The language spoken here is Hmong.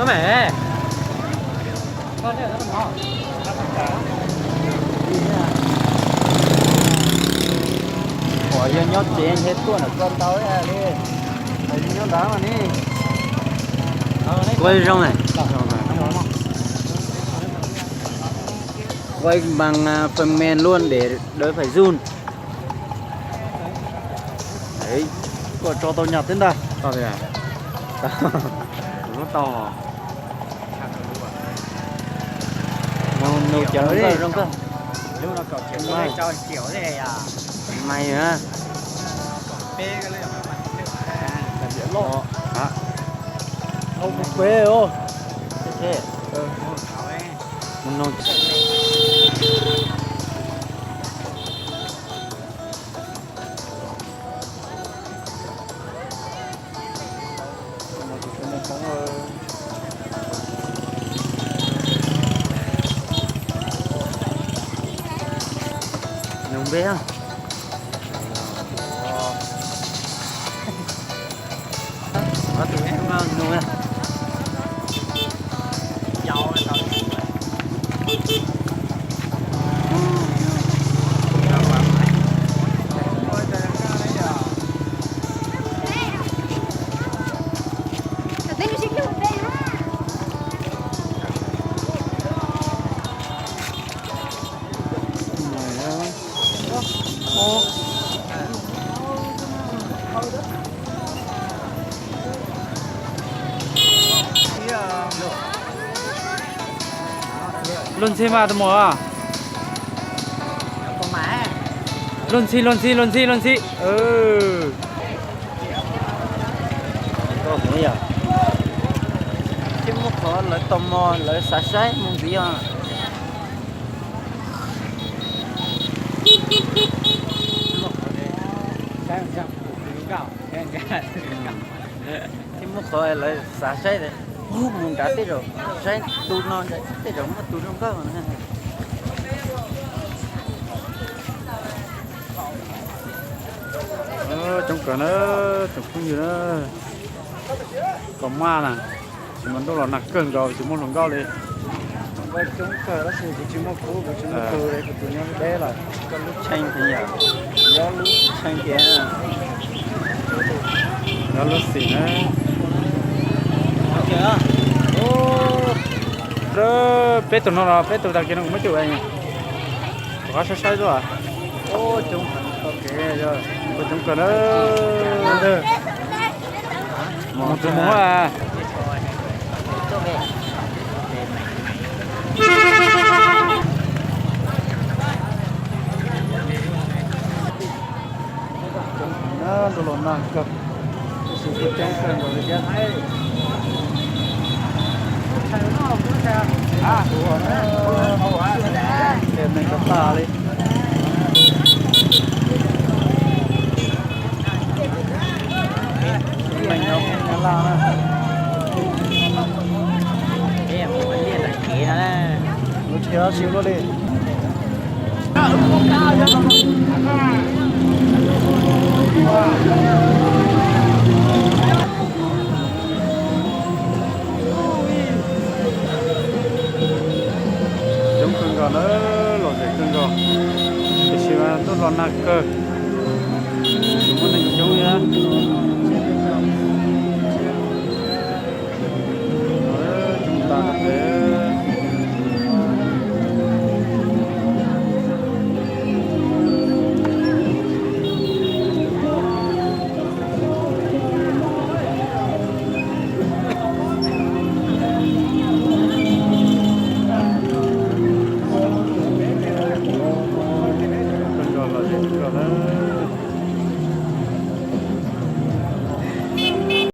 Ua yog nyob tsev ntshe tuaj ntawm koj tau li, nyob ntawd mas ne. Quay trong này. Quay bằng à, phần mềm luôn để đỡ phải run. Đấy, koj tso tau nyaj thiab ntag. Tau tiag. Kuv lub tau. Nug, nug cov zoo nkauj, zoo nkauj. Mas hả? Hả? Không, một quê ô. Thế, thế. Nug, nug. Nug npe. Tus nug. Luag ntxhi mas tus muam. Luag ntxhi, luag ntxhi, luag ntxhi, luag ntxhi. Thiab muaj qhov lawv tò mò lawv xav saib mus ntxiv os. Thiab muaj qhov lawv xav saib, mus nrad tej zaum saib tus no, tej zaum muaj tus zoo nkauj na. Coob kawg na, tsoom phooj ywg na. Kaus maj na, tsis muaj ntuj los nag kawg nkaus tsis muaj hluas nkauj li. Coob kawg tab sis kuv tsis muaj khub, kuv tsis muaj tus li, kuv tus nyob deb lawm. Koj lub tshee tiag, yog lub tshee tiag, yog lub xim na. Peb tus no los peb tus tag kis no kuv muab coj, rov qab saib saib xwb. Ua coob kawg na. Mus tus mus. Coob heev na, ntuj los nag kawg, tab sis kuj coob kawg nkaus li thiab. Neeg tau tas li. Neeg nyob Nyab Laj na. Lub tsheb dab tsi luaj li. Coob kawg nkaus na, lom zem kawg nkaus, tiam sis mas ntuj los nag kawg, tsis muaj neeg coob thiab.